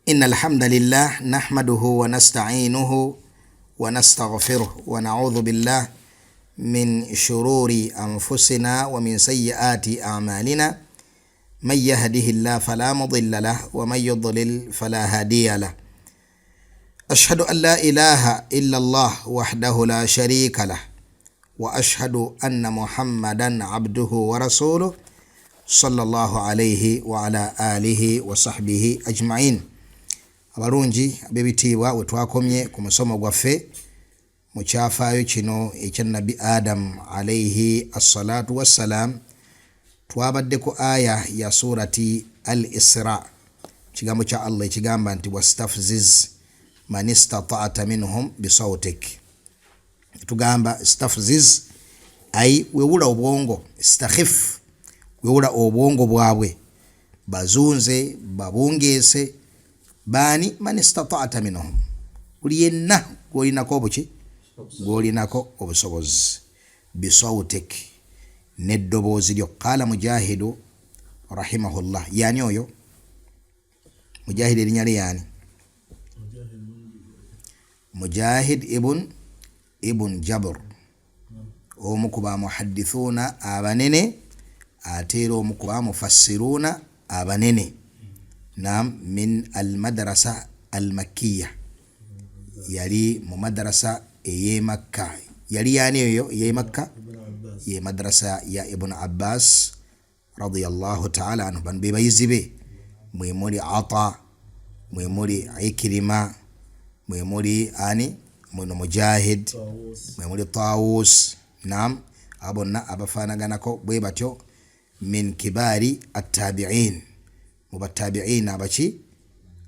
إن الحمد لله نحمده ونستعينه ونستغفره ونعوذ بالله من شرور أنفسنا ومن سيئات أعمالنا، من يهده الله فلا مضل له ومن يضلل فلا هادي له. أشهد أن لا إله إلا الله وحده لا شريك له، وأشهد أن محمدا عبده ورسوله صلى الله عليه وعلى آله وصحبه أجمعين. Abalungi ab'ebitiibwa, we twakomye ku musomo gwaffe mu kyafaayo kino ekya Nabbi Adamu alaihi assalatu wassalam, twabadde ku aya ya Surati Al Isra, kigambo kya Allah ekigamba nti wastafziz man istata'ta minhum bisautik. Tugamba stafziz ai wewula obwongo, istakhif, wewula obwongo bwabwe, bazunze, babungeese. Baani? Man istata'ta minhum, buli yenna gwolinako obuki, gwolinako obusobozi, bisautik, n'eddoboozi lyo. Qala Mujahidu rahimahullah. Yani oyo Mujahid erinnya lye yani? Mujahid ibn Jabr, omu ku bamuhadithuuna abanene, ate era omu ku bamufassiruuna abanene. Nam, min almadrasa almakkiya, yali mu madrasa ey'emakka. Yali yani eyo ey'emakka? Ye madrasa ya Ibn Abbas radiyallahu taala anhu. Bano be bayizi be, mwemuli Ata, mwemuli Ikirima, mwemuli ani muno Mujahid, mwemuli Tawus. Nam, abo bonna abafaanaganako bwe batyo, min kibaari attabiin, mu batabiin abaki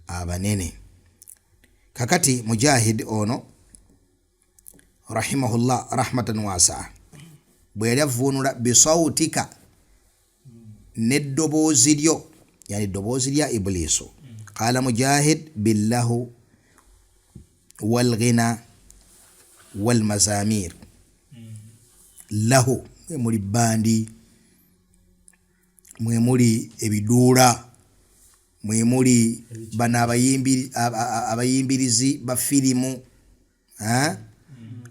abanene. Kakati Mujahid ono rahimahullah rahmatan wasaa, bwe yali avvuunula bisautika, n'eddoboozi lyo, yani eddoboozi lya Ibuliisu, qala Mujahid billahu walghina walmazamir. Lahu mwemuli bandi, mwemuli ebiduula, mwemuli bano abayimbirizi ba firimu.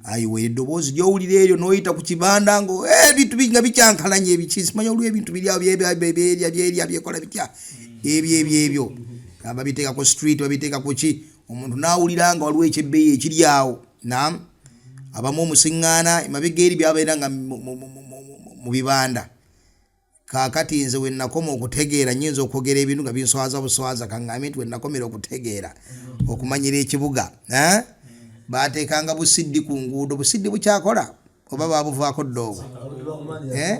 Ayiwe eddoboozi lyowulira eryo noyita ku kibanda ngo ebintu nga bikyankalanye, ebiki simanya, olwo ebintu biri awo byerya byerya byekola bitya, ebyo ebyo ebyo babiteeka ku street, babiteeka ku ki, omuntu nawulira nga waliwo ekyebbeeyi ekiri awo. Nam, abamu omusiŋŋaana emabega eri byabeera nga mu bibanda. Kaakati nze wenakoma okutegeera, nyinza okwogera ebintu nga binswaza buswaza, kaŋŋambe nti wenakomera okutegeera okumanyira ekibuga, eh? Bateekanga busiddi ku nguudo. Busiddi bukyakola oba babuvaako dda obwo? Eh?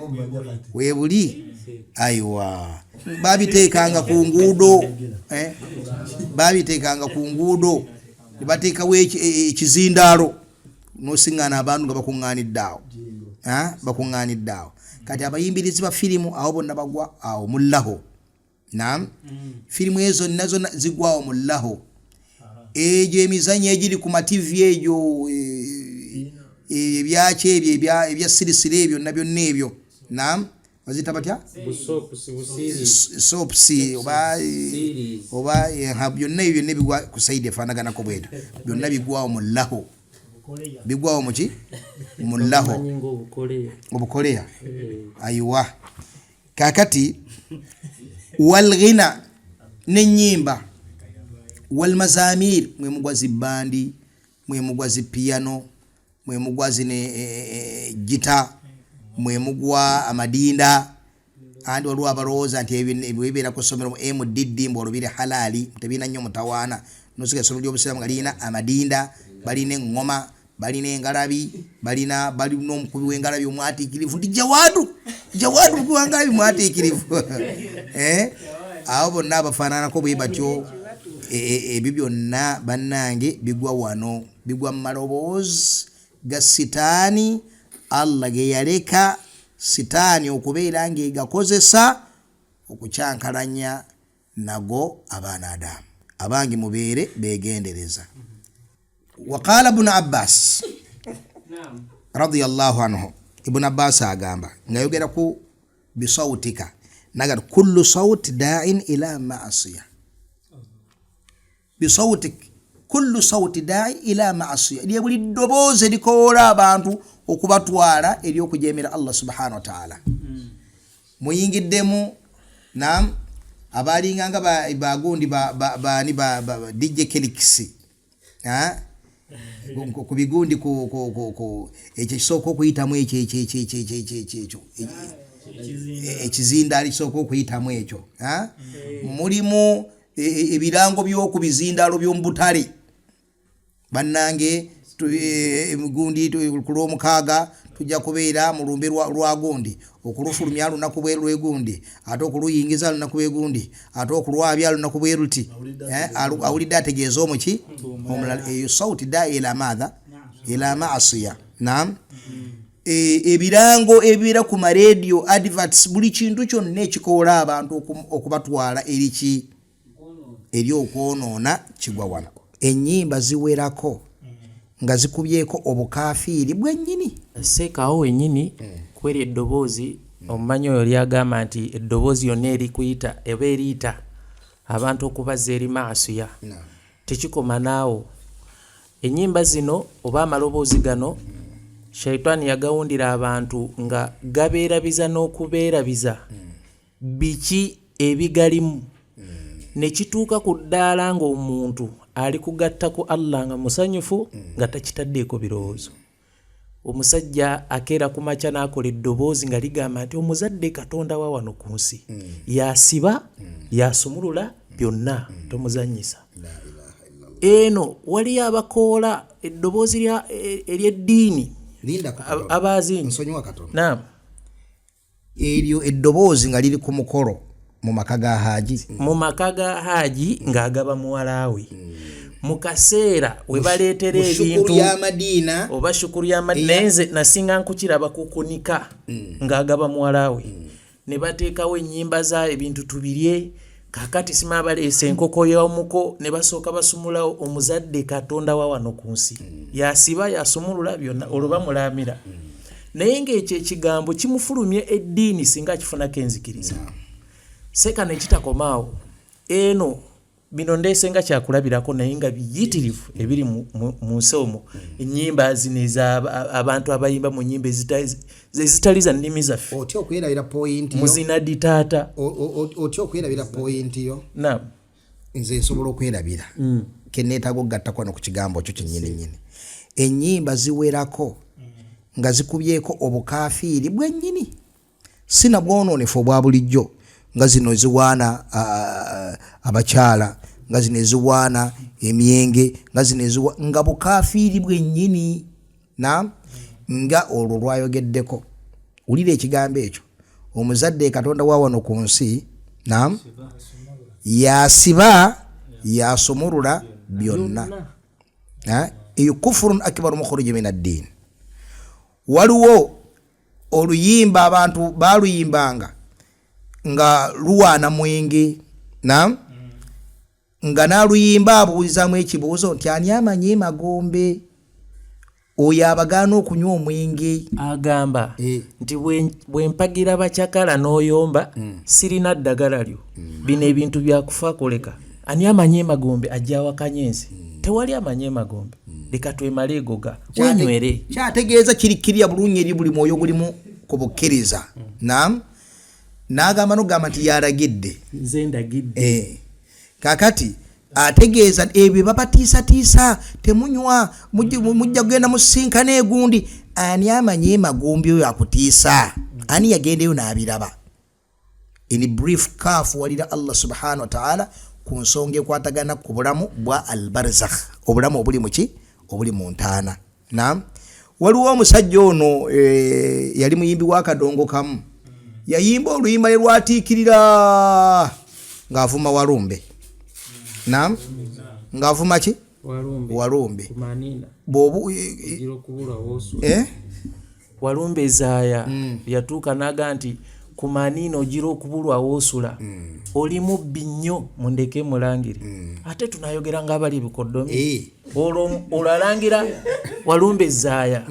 Webuli. Aiwa, babiteekanga ku nguudo, eh? Babiteekanga ku nguudo ne bateekawo ekizindaalo, nosiŋŋaana abantu nga bakuŋŋaanidde awo. Ah, bakuŋŋaanidde awo. Kati abayimbirizi ba firimu awo bonna bagwa awo mullahu. Nam, firimu ezo zonna zonna zigwawo mullahu. Egyo emizanyo egiri ku mativi egyo, ebyaki ebyo ebya sirisiri ebyo byonna byonna ebyo, nam, baziyita batya? Soaps oba Series. Oba byonna ebyo byonna ebigwa ku side efaanaganako bwetyo, byonna bigwawo mullahu. Bigwawo muki? Mullahu. Bamanyi ng'obukoleya. Obukoleya. Ayiwa, kakati walghina, nenyimba, walmazamir, mwemugwa zibandi, mwemugwa zipiyano, mwemugwa zine gita, mwemugwa amadinda. Andi waliwo abalowooza nti ebyo ebyo bibeera ku ssomero mu MDD, mbu olwo biri halaali, tebirina nnyo mutawaana. Nosiga essomero ly'obusiraamu nga lirina amadinda, balina eŋŋoma, balina engalabi, balina omukubi w'engalabi omwatiikirivu, nti Jawadu, Jawadu mukubi w'engalabi mwatiikirivu. Eh? Abo bonna abafaananako bwe batyo, ebyo byonna bannange bigwa wano, bigwa mu maloboozi ga sitaani, Allah ge yaleka sitaani okubeera ng'egakozesa okukyankalanya nago abaana Adamu. Abange, mubeere begendereza. Waqala Ibnu Abbas radiyallahu anhu, Ibunu Abbas agamba ngayogera ku bisautika. Naga kullu sauti da'in ila ma'asiya bisautik, kullu sauti da'i ila ma'asiya, lye buli ddoboozi erikowoola abantu okubatwala eri okujemera Allah subhanahu wa ta'ala. Muyingiddemu nam abalinganga bagundi bani ba DJ Kelix ku bigundi ku ekyo kisooka okuyitamu ekyo ekyo ekyo ekyo ekyo ekyo ekyo ekyo ekizindaalo kisooka okuyitamu ekyo. Mulimu ebirango by'oku bizindaalo by'omu butale. Bannange, gundi ku lwomukaaga tujja kubeera mu lumbe lwa gundi, okulufulumya lunaku bwe lwegundi, ate okuluyingiza lunaku bwegundi, ate okulwabya lunaku bwe luti. Awulidde ategeeza omuki omulala. Eyo sauti da ila maatha ila maasiya. Naam, ebirango ebibeera ku marediyo, adverts, buli kintu kyonna ekikoola abantu okubatwala eriki eri okwonoona kigwa wano. Ennyimba ziwerako nga zikubyeko obukafiiri bwennyini. Seekaawo wennyini kweri eddoboozi. Omumanyi oyo lyagamba nti eddoboozi yonna erikuyita eba eriyita abantu okubazza eri maasiya. Tekikoma naawo, ennyimba zino oba amaloboozi gano shaitaani yagawundira abantu nga gabeerabiza n'okubeerabiza biki ebigalimu, ne kituuka ku ddaala ng'omuntu ali kugatta ku Allah nga musanyufu nga takitaddeeko birowoozo. Omusajja akeera ku makya n'akola eddoboozi nga ligamba nti omuzadde Katonda wa wano ku nsi, yasiba yasumulula byonna, tomuzannyisa. Eno waliyo abakoola eddoboozi ery'eddiini abazingi. Naam. Eryo eddoboozi nga liri ku mukolo mu maka ga Haaji, mu maka ga Haaji ng'agaba muwala we, mu kaseera we baleetera ebintu y'amadiina oba shukuru y'amadiina. Naye nze nasinga nkukiraba kukunika ng'agaba muwala we, ne bateekawo ennyimba za ebintu tubirye kakati sima baleese enkoko y'omuko, ne basooka basumulawo omuzadde Katonda wa wano ku nsi, yasiba yasumulula byonna, olwo bamulamira. Naye ng'ekyo ekigambo kimufulumya eddiini singa akifunako enzikiriza. Seeka nekitakomaawo, eno bino ndeese nga kyakulabirako, naye nga biyitirivu ebiri mu nsi omwo. Ennyimba zino abantu abayimba mu nnyimba ezitali za nnimi zaffe. Otya okwerabira point yo? Muzinadi taata. Otya okwerabira point yo? Naam. Nze nsobola okwerabira keneetaaga okugattako wano ku kigambo kyo kyennyini nnyini. Ennyimba ziwerako nga zikubyeko obukafiiri bwennyini, si na bwonoonefu obwa bulijjo, nga zino eziwaana abakyala, nga zino eziwaana emyenge, nga zino eziwa, nga bukafiiri bwennyini. Na nga olwo lwayogeddeko, wulira ekigambo ekyo, omuzadde Katonda wa wano ku nsi, nam yasiba yasumulula byonna. Eyo kufurun akbaru mukhuruji min addiini. Waliwo oluyimba abantu baluyimbanga nga luwaana mwenge, nam nga n'aluyimba abuulizamu ekibuuzo nti ani amanyi emagombe, oyo abagaana okunywa omwenge. Agamba nti bwe mpagira bakyakala n'oyomba, sirina ddagala lyo, bino ebintu byakufa kuleka. Ani amanyi emagombe ajja awakanye ensi? Tewali amanyi emagombe, leka twemale egoga wenywere. Kyategeeza kiri kirya bulungi eri buli mwoyo gulimu ku bukkiriza. Nam n'agamba nokugamba nti yalagidde. Nze ndagidde. Kakati ategeeza ebyo babatiisatiisa, temunywa, mujja kugenda musinkana egundi. Ani amanyi emagombe oyo akutiisa? Ani yagendeyo n'abiraba? In brief, kafuwalira Allah subhanahu wa ta'ala ku nsonga ekwatagana ku bulamu bwa albarzakh, obulamu obuli muki, obuli mu ntaana. Nam waliwo omusajja ono, yali muyimbi wa kadongo kamu, yayimba oluyimba ne lwatiikirira ng'avuma Walumbe. Nam ng'avuma ki? Walumbe. Bw'obu eh? Walumbe zaaya yatuuka n'aga nti ku maniina ogira okubulwa woosula, oli mubbi nnyo, mundeke mulangire. Ate tunayogera ng'abali ebikoddomi. Olwo alangira Walumbe zaaya,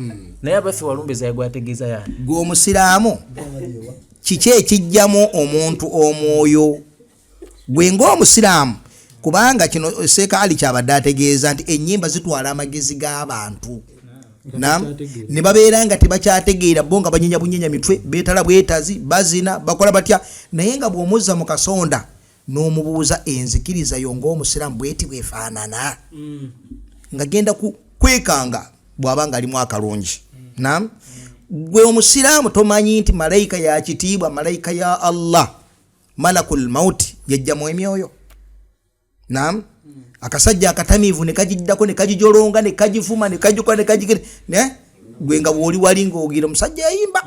naye abaffe Walumbe zaaya gwategeeza yani? Gwe omusiraamu. Kiki ekijjamu omuntu omwoyo gwe ng'omusiraamu? Kubanga kino Seeka Ali kyabadde ategeeza nti ennyimba zitwala amagezi g'abantu ne babeera nga tebakyategeera, bo nga banyenya bunyenya mitwe, beetala bwetazi, bazina, bakola batya. Naye nga bw'omuzza mu kasonda n'omubuuza enzikiriza yo ng'omusiraamu bweti bwefaanana, nga genda kwekanga bw'aba nga alimu akalungi. Nam gwe omusiraamu tomanyi nti malayika ya kitiibwa, malayika ya Allah, malakul mauti, yajjamu emyoyo. Nam akasajja akatamiivu ne kagiddako ne kagijolonga ne kagivuma ne kagikola ne kagigere ne gwe nga bw'oli wali ng'ogira omusajja yayimba,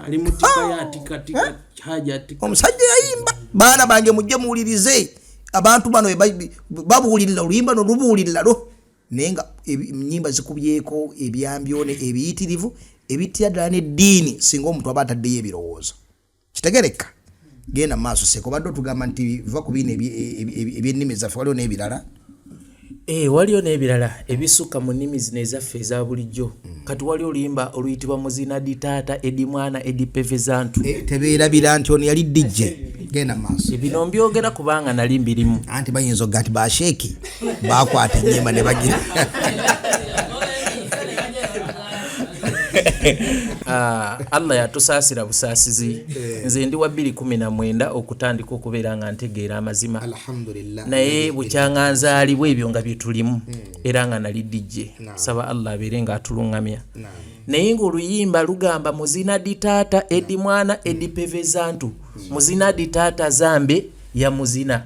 omusajja yayimba, baana bange mujje muwulirize abantu bano babuulirira oluyimba no lubuulirira lwo. Naye nga ennyimba zikubyeko ebyambyone ebiyitirivu ebitira ddala n'eddiini singa omuntu aba ataddeyo ebirowoozo. Kitegereka. Genda maaso Seeka, obadde otugamba nti va ku bino ebyennimi zaffe, waliwo n'ebirala. Waliyo n'ebirala ebisukka mu nnimi zino ezaffe eza bulijjo. Kati wali oluyimba oluyitibwa Muzina di Taata Edi Mwana Edi Pevezantu. Tebeerabira nti ono yali DJ. Genda maaso. Bino mbyogera kubanga nali mbirimu. Anti bayinza okuga nti basheeki bakwata ennyimba ne bagira. Allah yatusaasira busaasizi. Nze ndi wa 2019 okutandika okubeera nga ntegeera amazima. Alhamdulillah. Naye bukyanga nzaalibwa ebyo nga bye tulimu, era nga nali DJ. Saba Allah abeere nga atuluŋŋamya. Naye ng'oluyimba lugamba muzina di taata edi mwana edi pevezantu, muzina di taata zambe ya muzina.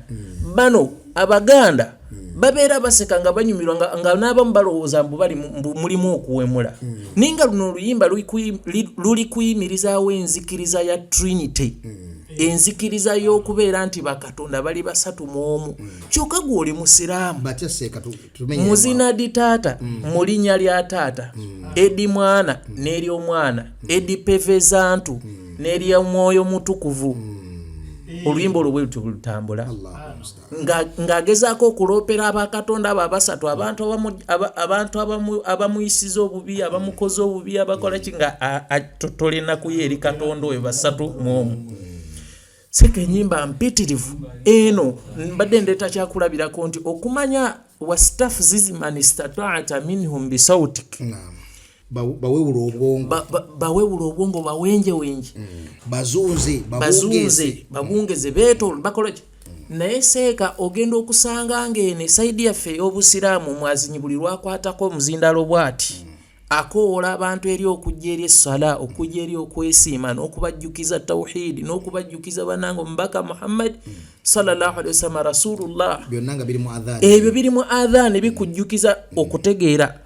Bano Abaganda babeera baseka nga banyumirwa nga n'abamu balowooza mbu bali mbu mulimu okuwemula. Naye nga luno oluyimba luli kuyimirizaawo enzikiriza ya Trinity, enzikiriza y'okubeera nti bakatonda bali basatu mu omu. Kyokka gwe oli musiraamu. Batya Seeka, tumenye muzina di taata, mu linnya lya taata, edi mwana n'ery'omwana, edi pevezantu n'ery'omwoyo mutukuvu. Oluyimba olwo bwe lutyo lutambula. Ng'agezaako okuloopera abakatonda abo abasatu, abantu abamuyisiza obubi, abamukoze obubi, abakola ki, nga atotola ennaku ye eri Katonda oyo basatu mu omu. Seka ennyimba mpitirivu eno mbadde ndeeta kyakulabirako nti okumanya wastafziz man istataata minhum bisautik. Bawewula obwongo. Bawewula obwongo, bawenjewenje. Bazunze, bazunze, babungeze, beetolo, bakola ki. Naye Seeka ogenda okusanga ng'eno esayidi yaffe ey'obusiraamu omwazinyi buli lwakwatako omuzindalo bw'ati akoowola abantu eri okujja eri essala, okujja eri okwesiima n'okubajjukiza tawhidi n'okubajjukiza bannange omubaka Muhammad sallallahu alaihi wasallam rasulullah. Byonna nga biri mu adhan. Ebyo biri mu adhan bikujjukiza okutegeera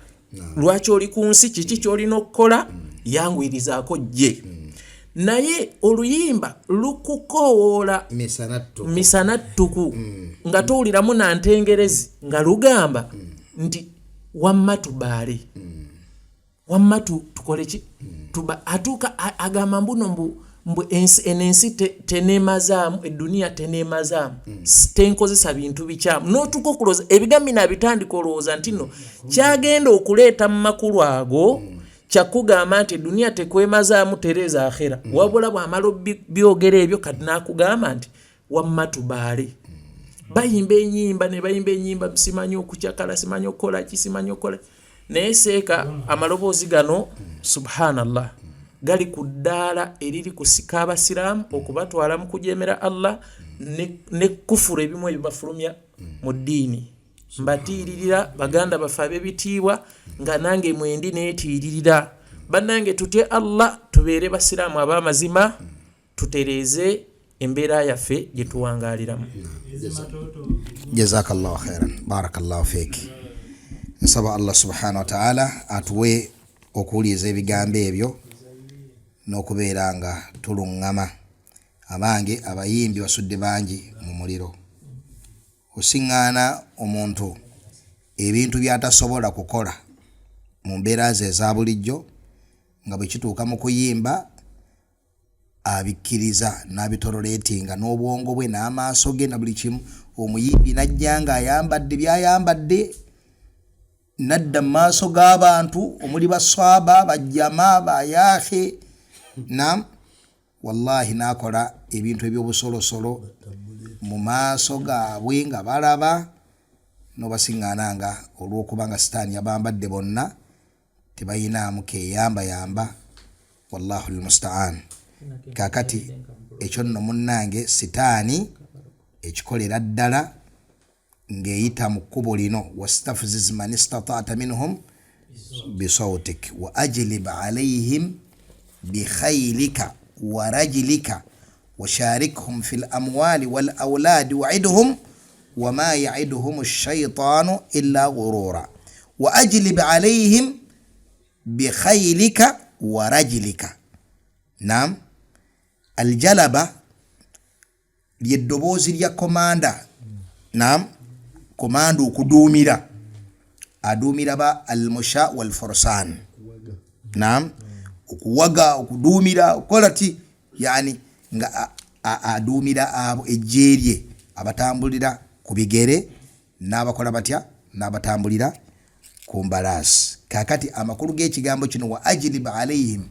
lwaki oli ku nsi, kiki ky'olina okukola, yanguyirizaako jje. Naye oluyimba lukukoowoola misana ttuku nga towuliramu na ntengerezi, nga lugamba nti wamma tubaale, wamma tukole ki, tuba atuuka agamba mbuno mbu eno ensi teneemazaamu, eduniya teneemazaamu, tenkozesa bintu bikyamu. N'otuuka okulowooza ebigambo bino abitandika olowooza nti nno kyagenda okuleeta mu makulu ago kyakugamba nti eduniya tekwemazaamu, tereeza akhera. Wabula bw'amala byogera ebyo kati n'akugamba nti wamma tubaale. Bayimba ennyimba ne bayimba ennyimba, simanyi okucakala, simanyi okukola ki, simanyi okukola. Naye Seeka amaloboozi gano subhanallah gali ku ddaala eriri kusika abasiraamu okubatwala mu kujeemera Allah ne kufuru ebimu ebibafulumya mu ddiini. Mbatiiririra baganda baffe ab'ebitiibwa nga nange mwendi neetiiririra. Bannange tutye Allah, tubeere basiraamu ab'amazima, tutereeze embeera yaffe gye tuwangaaliramu. Jazakallahu khairan, barakallahu fiik. Nsaba Allah subhanahu wa ta'ala atuwe okuwuliriza ebigambo ebyo n'okubeera nga tuluŋŋama. Abange abayimbi basudde bangi mu muliro. Osiŋŋaana omuntu ebintu by'atasobola kukola mu mbeera ze eza bulijjo, nga bwe kituuka mu kuyimba abikkiriza n'abitololeetinga n'obwongo bwe n'amaaso ge na buli kimu. Omuyimbi n'ajja ng'ayambadde by'ayambadde, n'adda mu maaso g'abantu omuli baswaba, bajjama, bayaahe, nam wallahi n'akola Ebintu ebyobusolosolo mu maaso gaabwe nga balaba, nobasiŋŋaana nga olw'okuba nga sitaani yabambadde bonna, tebayinaamu keyambayamba. Wallahu lmustaan. Kakati ekyo nno, munnange, sitaani ekikolera ddala ng'eyita mu kkubo lino: wastafziz man istataata minhum bisautik wa ajlib alaihim bikhailika wa rajlika washarikhum fi lamwali walauladi waidhum wama yaiduhum shaitanu illa ghurura. Wa ajlib alaihim bikhailika wa rajlika. Nam, aljalaba lyeddoboozi lya komanda. Nam, komanda okuduumira, aduumira ba almusha walfursan. Nam, okuwaga, okuduumira, okukola ti, yani nga aduumira abo ejje lye abatambulira ku bigere n'abakola batya, n'abatambulira ku mbalaasi. Kakati amakulu g'ekigambo kino, wa ajlib alaihim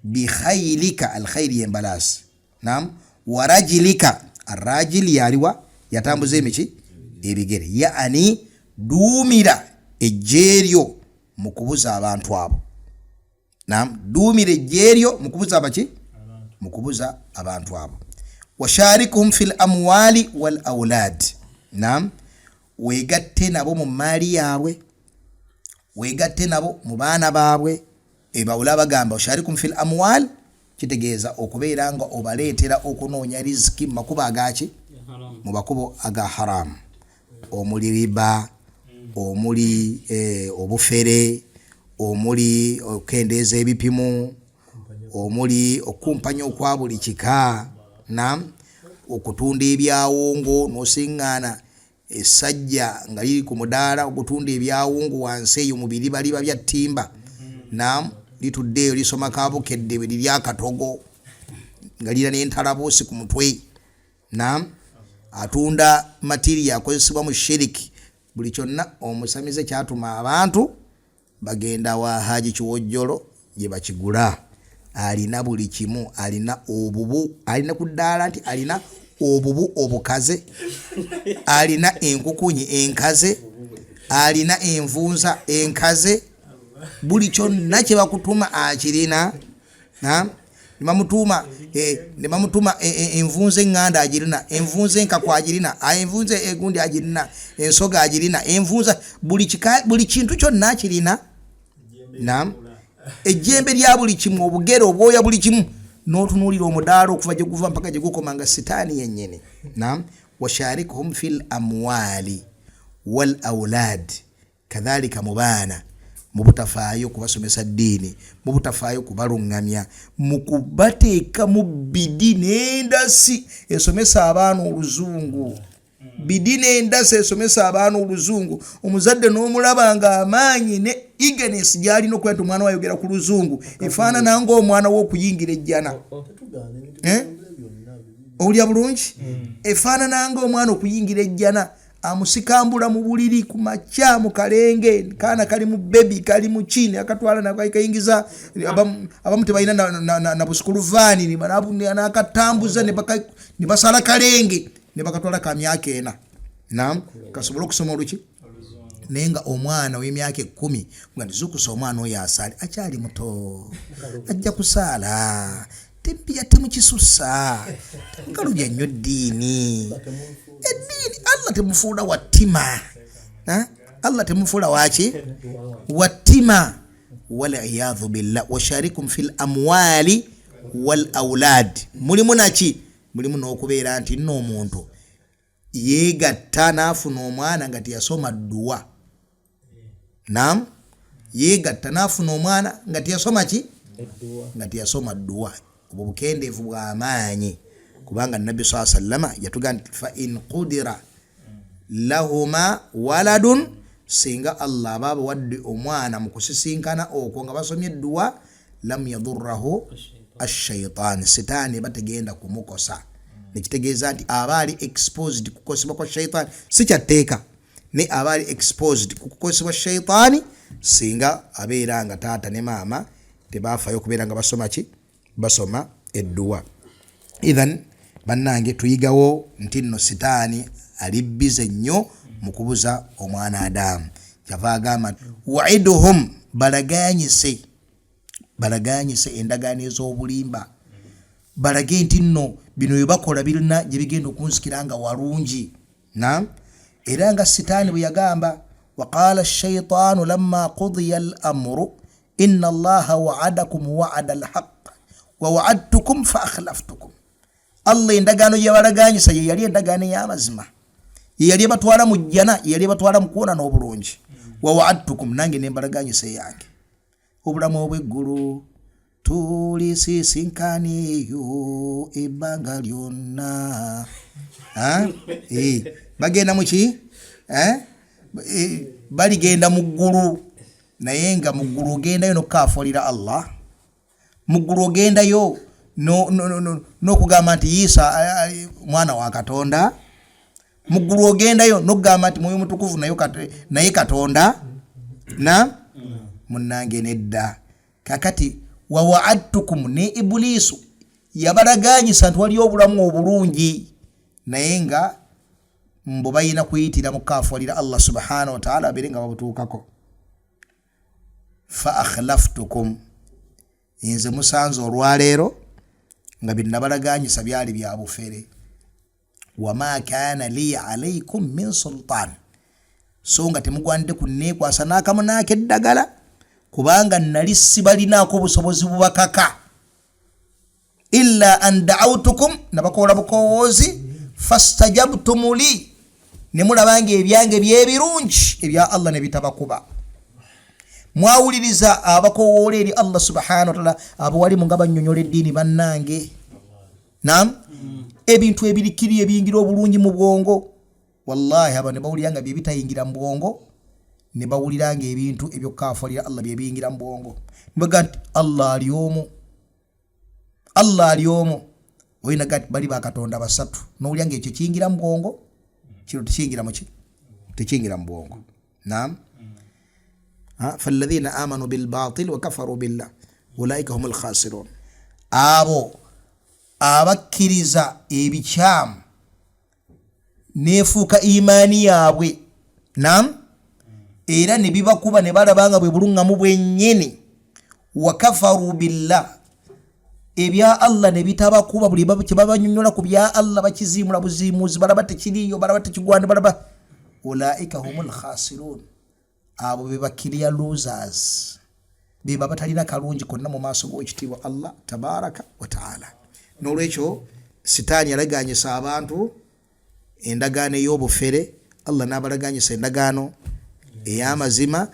bikhailika, alkhairi yembalaasi. Nam, warajilika, arajil yaliwa yatambuza emiki, ebigere. Yani duumira ejje eryo mu kubuza abantu abo. Nam, duumira ejje eryo mu kubuza abaki, mu kubuza abantu abo. Washarikuhum fi lamwali wal aulad. Nam, wegatte nabo mu maali yaabwe, wegatte nabo mu baana baabwe. Ebawula bagamba washarikum fi lamwal kitegeeza okubeera nga obaleetera okunoonya riziki mu makubo agaki, mu makubo aga haramu, omuli riba, omuli obufere, omuli okukendeeza ebipimo, omuli okukumpanya okwa buli kika. Nam, okutunda ebyawongo, nosiŋŋaana essajja nga liri ku mudaala ogutunda ebyawongo wansi eyo mu biribaliba bya ttimba. Nam, litudde eyo lisoma kabukedde bwe liri akatogo nga lira n'entalabuusi ku mutwe. Nam, atunda matiriya akozesebwa mu shiriki. Buli kyonna omusamize kyatuma abantu bagenda wa Haji Kiwojjolo gye bakigula. Alina buli kimu, alina obubu, alina ku ddaala nti alina obubu obukaze, alina enkukunyi enkaze, alina envunza enkaze, buli kyonna kye bakutuma akirina. Nebamutuuma nebamutuma envunza eŋŋanda agirina, envunza enkaku agirina, envunza egundi agirina, ensoga agirina, envunza buli kika, buli kintu kyonna akirina. Nam, ejjembe lya buli kimu, obugere, obwoya, buli kimu. N'otunuulira omudaala okuva gye guva mpaka gye gukoma nga sitaani yennyini. Nam, washarikhum fi l amwali wal aulad. Kadhalika mu baana, mu butafaayo kubasomesa ddiini, mu butafaayo kubaluŋŋamya, mu kubateeka mu bidi n'endasi esomesa abaana oluzungu, bidi n'endasi esomesa abaana oluzungu. Omuzadde n'omulaba nga amaanyi ne eagerness gy'alina okuba nti omwana we ayogera ku luzungu efaanana ng'omwana we okuyingira ejjana. Eh? Owulira bulungi, efaanana ng'omwana okuyingira ejjana. Amusikambula mu buliri ku makya mu kalenge, kaana kali mu bebi, kali mu ki, akatwala nakayingiza. Abamu tebalina na busukuluvaani, nakatambuza ne basala kalenge ne bakatwala ka myaka 4, nam, kasobole okusoma oluki. Naye nga omwana ow'emyaka 10 nga ndizukusa omwana oyo asaale, akyali muto, ajja kusaala, tempiya, temukisusa, temukalubya nnyo ddiini. Eddiini Allah temufuula wattima. Allah temufuula waki, wattima. Waliyadhu billah. Washarikum fi lamwali wal aulad mulimu naki? Mulimu n'okubeera nti nno omuntu yeegatta n'afuna omwana nga teyasoma dduwa. Nam, yeegatta n'afuna omwana nga teyasoma ki, nga teyasoma dduwa. Obwo bukendeevu bw'amaanyi, kubanga Nabbi saa sallama yatugaa nti fa in qudira lahuma waladun, singa Allah aba abawadde omwana mu kusisinkana okwo nga basomye edduwa, lam yadurrahu ashaitan, sitaani eba tegenda kumukosa. Nekitegeeza nti aba ali exposed kukosebwa kwa shaitaani, si kyatteeka, ne aba ali exposed ku kukosebwa shaitaani singa abeera nga taata ne maama tebaafayo okubeera nga basoma ki, basoma edduwa. Ithan. Bannange, tuyigawo nti nno sitaani ali bize nnyo mu kubuza omwana Adamu. Kyava agamba nti waiduhum, balaganyise, balaganyise endagaano ez'obulimba, balage nti nno bino bye bakola birina gye bigenda okunzikira nga walungi. Nam, era nga sitaani bwe yagamba, waqala shaitaanu lamma qudiya al amuru inna allaha waadakum waada alhaq wa waadtukum fa akhlaftukum. Allah endagaano gye yabalaganyisa ye yali endagaano ey'amazima, ye yali ebatwala mu jjana, ye yali ebatwala mu kuwona n'obulungi. Wa waadtukum, nange nembalaganyisa eyange obulamu obw'eggulu, tulisisinkana eyo ebbanga lyonna. Bagenda muki? Baligenda mu ggulu, naye nga mu ggulu ogendayo nokukafuulira Allah, mu ggulu ogendayo n'okugamba nti Isa mwana wa Katonda, mu ggulu ogendayo n'okugamba nti Mwoyo Mutukuvu naye Katonda. Na munnange nedda. Kakati wawaadtukum, ne Ibuliisu yabalaganyisa nti waliyo obulamu obulungi, naye nga mbu balina kuyitira mu kafuwalira Allah subhanahu wataala abeere nga babutuukako. Fa akhlaftukum, nze musanze olwaleero nga byenabalaganyisa byali bya bufere. Wama kana li alaikum min sultan, so nga temugwanidde kunneekwasa n'akamu n'akeddagala, kubanga nali sibalinaako obusobozi bubakaka, illa an daautukum, nabakoola bukowoozi, fastajabtum li, ne mulaba nga ebyange byebirungi, ebya Allah ne bitabakuba. Mwawuliriza abakowoola eri Allah subhanahu wataala, abawalimu nga bannyonnyola eddiini. Bannange, nam, ebintu ebirikiri ebiyingira obulungi mu bwongo, wallahi abo ne bawulira nga byebitayingira mu bwongo, ne bawulira nga ebintu ebyokukafalira Allah byebiyingira mu bwongo, nibaga nti Allah ali omu, Allah ali omu, oyinaga nti bali bakatonda basatu, nowulira nga ekyo kiyingira mu bwongo, kino tekiyingira muki, tekiyingira mu bwongo. Nam, falladhina amanu bilbatil wakafaru billah ulaika hum lkhasirun, abo abakkiriza ebikyamu nefuuka imaani yaabwe, nam, era ne bibakuba ne balaba nga bwe buluŋŋamu bwennyini, wakafaru billah, ebya Allah ne bitabakuba, buli kyebabanyonyola ku bya Allah bakiziimula buziimuzi, balaba tekiriiyo, balaba tekigwana, balaba ulaika hum lkhasirun, abo be bakiriya losers, beba batalina kalungi konna mu maaso g'owekitiibwa Allah tabaraka wataala. N'olwekyo sitaani yalaganyisa abantu endagaano ey'obufere, Allah n'abalaganyisa endagaano ey'amazima,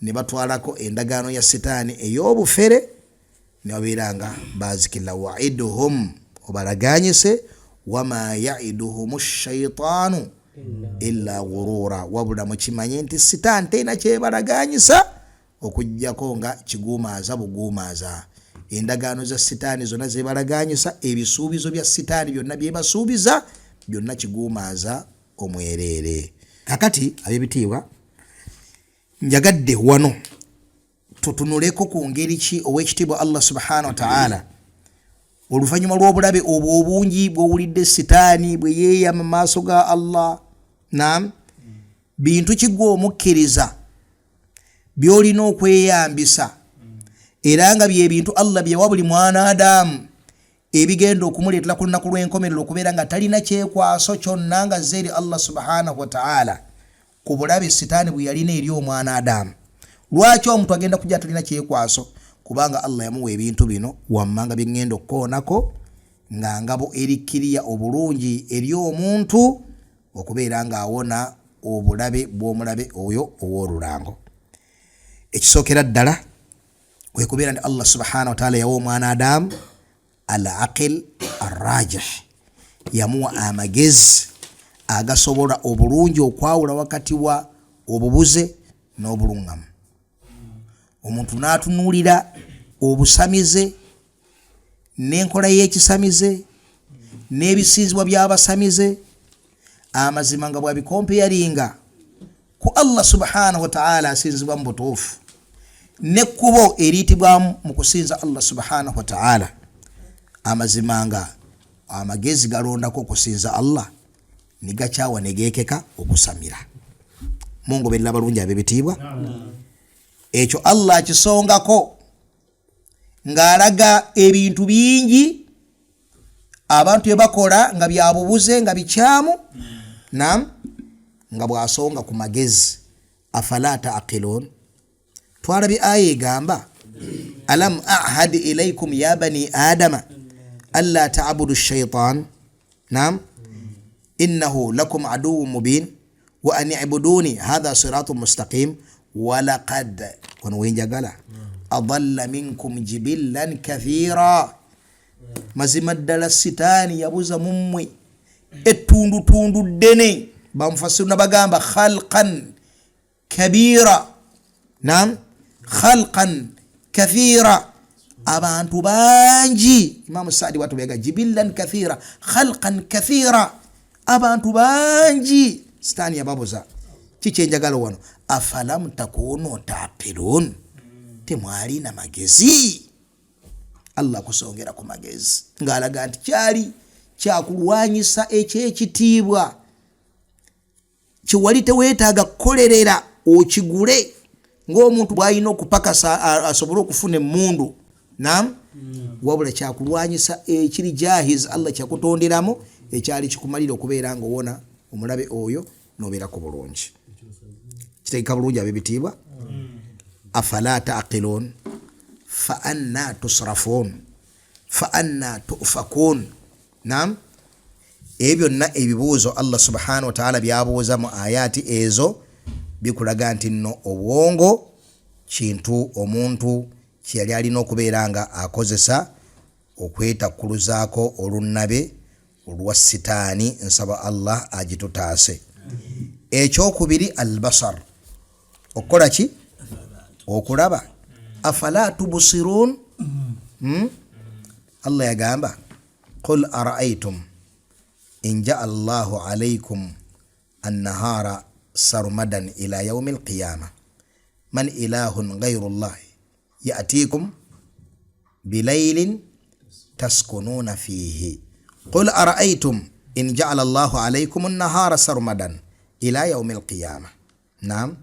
ne batwalako endagaano ya sitaani ey'obufere, ne babeera nga bazikirira. Waiduhum, obalaganyise, wama yaiduhum shaitaanu illa gurura, wabula mukimanye nti sitaani terina kyebalaganyisa okugjako nga kiguumaaza buguumaaza. Endagaano za sitaani zonna zebalaganyisa, ebisuubizo bya sitaani byonna byebasuubiza byonna kiguumaaza omwereere. Kakati ab'ebitiibwa, njagadde wano tutunuleko ku ngeri ki owekitiibwa Allah subhanahu wataala, oluvannyuma lw'obulabe obwo obungi bw'owulidde sitaani bwe yeeyama mu maaso ga Allah, nam, bintu kigwa omukkiriza by'olina okweyambisa, era nga byebintu Allah byewa buli mwana Adamu ebigenda okumuleetera ku lunaku lw'enkomerero okubeera nga talina kyekwaso kyonna nga zze eri Allah subhanahu wataala ku bulabe sitaani bwe yalina eri omwana Adamu. Lwaki omuntu agenda kujja talina kyekwaso? Kubanga Allah yamuwa ebintu bino wammanga byeŋŋenda okukoonako nga ngabo erikkiriya obulungi eri omuntu okubeera ng'awona obulabe bw'omulabe oyo ow'olulango. Ekisookera ddala kwe kubeera nti Allah subhanahu wataala yawa omwana Adamu al aqil arrajih, yamuwa amagezi agasobola obulungi okwawula wakati wa obubuze n'obuluŋŋamu. Omuntu n'atunuulira obusamize n'enkola y'ekisamize n'ebisinzibwa by'abasamize, amazima nga bwabikompeyaringa ku Allah subhanahu wataala asinzibwa mu butuufu nekkubo eriyitibwamu mu kusinza Allah subhanahu wataala, amazima nga Amagezi galondako okusinza Allah, ne gakyawa ne geekeka okusamira. Mungoberera balungi ab'ebitiibwa? Ekyo Allah akisongako ng'alaga ebintu bingi abantu bye bakola nga byabubuze, nga bikyamu. Nam nga bw'asonga ku magezi, afala taqilun. Twalabye aya egamba, alam ahad ilaikum ya bani adama alla tabudu shaitan, nam innahu lakum aduwu mubin wa an ibuduni hatha siratu mustaqim. Walaqad, wano wenjagala, adalla minkum jibillan kathira. Mazima ddala sitaani yabuza mummwe ettundutundu ddene. Bamufasiru nabagamba khalqan kabira, nam khalqan kathira, abantu bangi. Imamu Saadi watubega jibillan kathira, khalqan kathira, abantu bangi sitaani yababuza. Kikyenjagala wano, afalam takunu taqilun, temwalina magezi? Allah akusongera ku magezi ng'alaga nti kyali kyakulwanyisa ekyekitiibwa kyewali teweetaaga kukolerera okigule ng'omuntu bw'alina okupakasa asobole okufuna emmundu. Nam wabula kyakulwanyisa ekiri jahiz, Allah kyakutonderamu, ekyali kikumalira okubeera ng'owona omulabe oyo nobeera ku bulungi. Kitegeka bulungi ab'ebitiibwa? Afala taqilun, fa anna tusrafun, fa anna tufakun. Nam ebyo byonna ebibuuzo Allah subhanahu wataala byabuuza mu ayaati ezo bikulaga nti nno obwongo kintu omuntu kyeyali alina okubeera nga akozesa okwetakkuluzaako olunnabe olwa sitaani. Nsaba Allah agitutaase. Ekyokubiri, albasar, okukola ki? Okulaba. Afala tubusirun? Allah yagamba, qul araaitum in jaala llahu alaikum annahara sarmadan ila yaumi alqiyama, man ilahun gairu llah yatikum bilailin taskununa fihi. Qul araaitum in jaala llahu alaikum annahara sarmadan ila yaumi alqiyama. Nam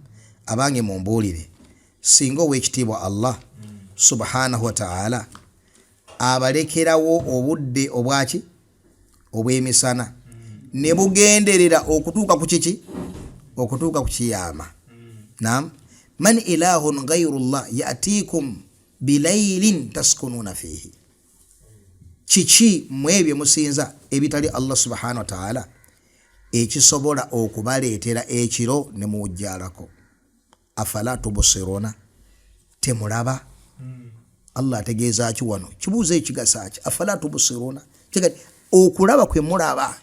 abange mumbuulire, singa owekitiibwa Allah subhanahu wataala abalekerawo obudde obwaki obw'emisana ne bugenderera okutuuka ku kiki? Okutuuka ku kiyama. Nam man ilahun gairu llah yatikum bilailin taskununa fihi. Kiki mu ebyo musinza ebitali Allah subhanahu wataala ekisobola okubaleetera ekiro ne muwujjaalako? Afala tubusiruna, temulaba? Allah ategeeza ki wano? Kibuuzo ekigasa ki? Afala tubusiruna, okulaba kwe mulaba,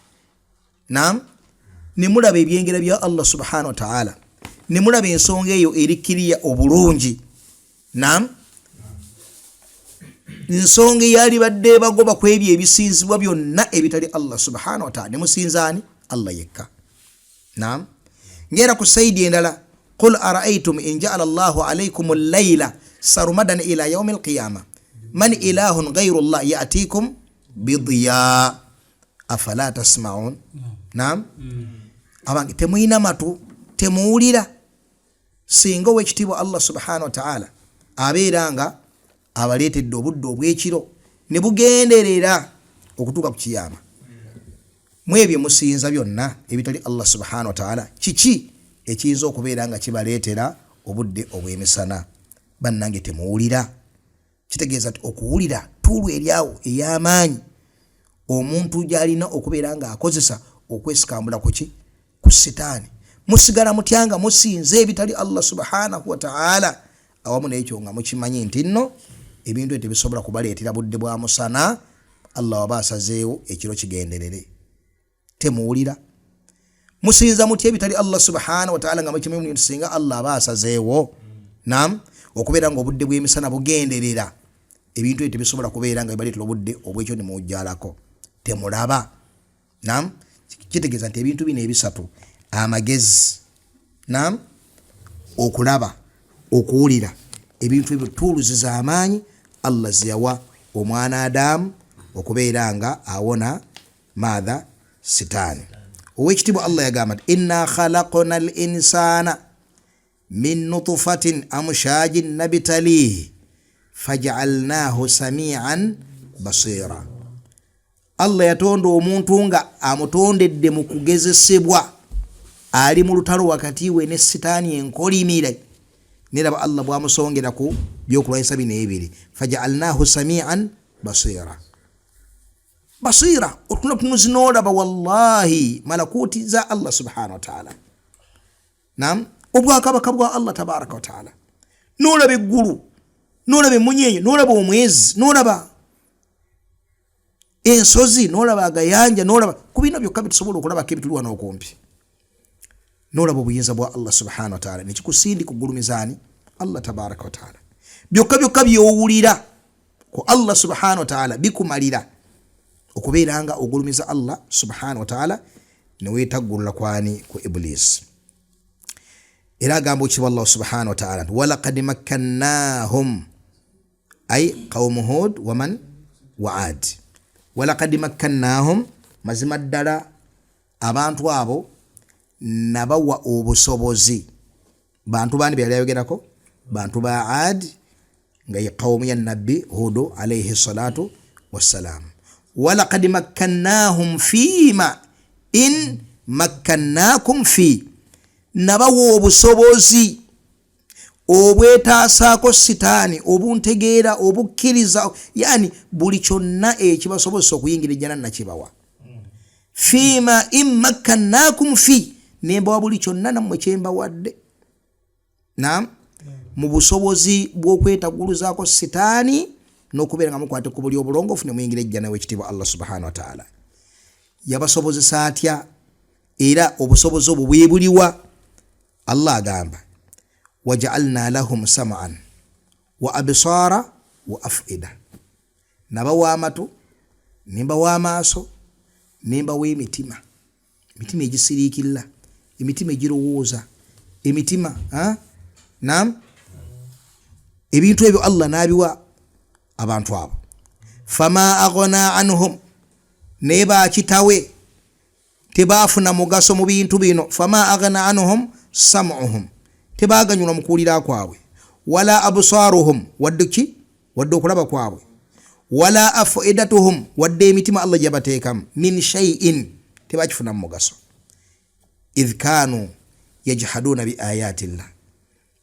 nam ne mulaba ebyengera bya Allah subhanahu wataala, ne mulaba ensonga eyo erikiriya obulungi. Nam nsonga eyalibadde ebagoba ku ebyo ebisinzibwa byonna ebitali Allah subhanahu wataala, ne musinzaani Allah yekka. Nam ngera ku saidi endala, qul araaitum in jaala llahu alaikum llaila sarmadan ila yaumi alqiyama, man ilahun gairu llah yatikum bidiya, afala tasmaun. Nam abange temuyina matu, temuwulira? Singa owekitiibwa Allah subhanahu wataala abeera nga abaleetedde obudde obwekiro ne bugenderera okutuuka ku kiyama, mu ebyo musinza byonna ebitali Allah subhanahu wataala, kiki ekiyinza okubeera nga kibaleetera obudde obw'emisana? Bannange temuwulira? Kitegeeza nti okuwulira tuulu eryawo ey'amaanyi omuntu gy'alina okubeera ng'akozesa okwesikambula kuki? Ku sitaani. Musigala mutya nga musinza ebitali Allah subhanahu wataala, awamu n'ekyo nga mukimanyi nti nno ebintu ebyo tebisobola kubaleetera budde bwa musana, Allah waba asazeewo ekiro kigenderere? Temuwulira? Musinza mutya ebitali Allah subhanahu wataala nga mukimanyi nti singa Allah aba asazeewo nam okubeera nga obudde bw'emisana bugenderera, ebintu ebyo tebisobola kubeera nga bibaleetera obudde obwekyo ne muwujjalako? Temulaba? Nam kitegeeza nti ebintu bino ebisatu, amagezi, nam okulaba, okuwulira, ebintu ebyo tuuluzi z'amaanyi Allah zeyawa omwana Adamu okubeera nga awona. Maatha sitaani. Owekitiibwa Allah yagamba nti inna khalaqna al insana min nutufatin amshajin nabtalihi fajaalnahu samian basira. Allah yatonda omuntu nga amutondedde mu kugezesebwa, ali mu lutalo wakati we ne sitaani enkolimire. Neraba Allah bwamusongera ku byokulwanyisa bino ebiri, fajaalnahu samian basira. Basira otuna tunuzi n'olaba wallahi malakuti za Allah subhanahu wa ta'ala, nam obwakabaka bwa Allah tabaraka wa ta'ala, n'olaba eggulu, n'olaba emunyenye, n'olaba omwezi, n'olaba ensozi, n'olaba agayanja, n'olaba ku bino byokka bitusobola okulabako ebituli wano okumpi, n'olaba obuyinza bwa Allah subhanahu wa ta'ala, nekikusindika okugulumizaani Allah tabaraka wa ta'ala. Byokka byokka byowulira ku Allah subhanahu wa ta'ala bikumalira okubeera nga ogulumiza Allah subhanahu wa ta'ala, neweetaggulula kwani ku Ibulisi. Era agamba okitibwa Allah subhanahu wa ta'ala nti walaqad makkannahum, ay qaumu Hud waman wa Ad, walaqad makkannahum, mazima ddala abantu abo nabawa obusobozi. Bantu bandi byali ayogerako bantu ba Ad, nga ye qaumu ya Nabbi Hudu alaihi salatu wassalam. Walaqad makkannahum fima in makkannakum fi, nabawa obusobozi obwetaasaako sitaani, obuntegeera, obukkiriza, yani buli kyonna ekibasobozesa okuyingira ejjana nakibawa. Fima in makkannakum fi, nembawa buli kyonna nammwe kyembawadde, nam mu busobozi bw'okwetagguluzaako sitaani n'okubeera nga mukwate ku buli obulongoofu ne muyingira ejjana w'ekitiibwa Allah subhanahu wa ta'ala. Yabasobozesa atya? Era obusobozi obwo bwe buliwa? Allah agamba wajaalna lahum sam'an wa absara wa afida, nabawa amatu, nembawa amaaso, nembawa emitima, emitima egisiriikirira, emitima egirowooza, emitima nam ebintu ebyo Allah n'abiwa abantu abo. Fama aghna anhum, naye bakitawe tebaafuna mugaso mu bintu bino. Fama aghna anhum sam'uhum, tebaganyulwa mu kuwulira kwabwe, wala absaruhum, wadde ki, wadde okulaba kwabwe, wala afidatuhum, wadde emitima Allah gyabateekamu, min shay'in, tebakifunamu mugaso. Idh kanu yajhaduna bi ayati llah,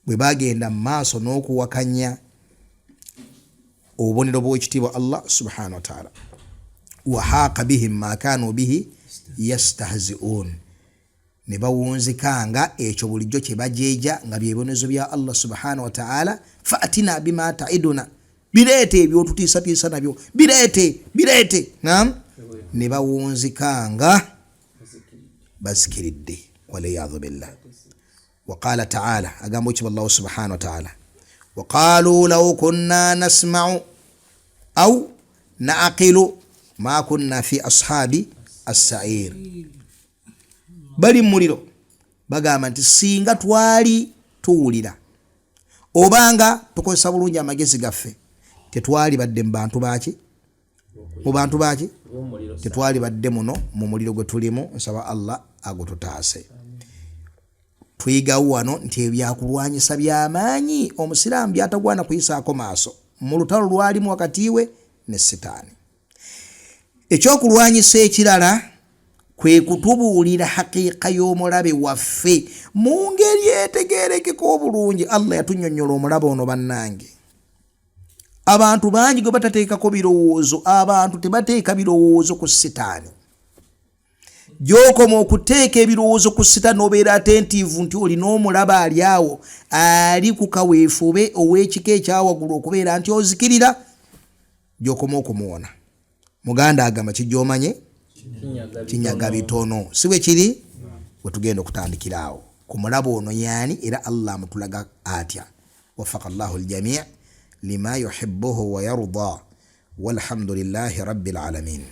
bwe bagenda mu maaso n'okuwakanya obubonero bw'ekitiibwa Allah subhanahu wa ta'ala. Wahaqa bihim ma kanu bihi yastahzi'un, ne bawunzikanga ekyo bulijjo kye bajeeja nga byebibonerezo bya Allah subhanahu wa ta'ala. Faatina bima ta'iduna, bireete ebyotutiisatiisa nabyo, bireete, bireete. Nam ne bawunzikanga bazikiridde, waliyadhu billah. Waqala taala, agamba okitibwa Allahu subhanahu wa taala, waqalu law kunna nasmau au naaqilu ma kunna fi ashabi assair. Bali mumuliro bagamba nti singa twali tuwulira obanga tukozesa bulungi amagezi gaffe, tetwali badde mu bantu baki, mu bantu baki, tetwali badde muno mu muliro gwe tulimu. Nsaba Allah agututaase. Tuyigawo wano nti ebyakulwanyisa byamaanyi omusiraamu byatagwana kuyisaako maaso mu lutalo lwalimu wakati we ne sitaani. Ekyokulwanyisa ekirala kwe kutubuulira hakiika y'omulabe waffe mu ngeri etegeerekeka obulungi. Allah yatunyonnyola omulabe ono. Bannange, abantu bangi gwe batateekako birowoozo, abantu tebateeka birowoozo ku sitaani. Gy'okoma okuteeka ebirowoozo ku sitaani n'obeera attentive nti olina omulabe ali awo, ali ku kaweefube ow'ekika ekyawaggulu okubeera nti ozikirira, gy'okoma okumuwona. Muganda agamba kijja omanye kinyaga bitono, si bwe kiri? Bwe tugenda okutandikira awo ku mulabe ono yaani, era Allah amutulaga atya? Wafaka llahu ljamii lima yuhibuhu wa yarda, walhamdulillahi rabbil alamin.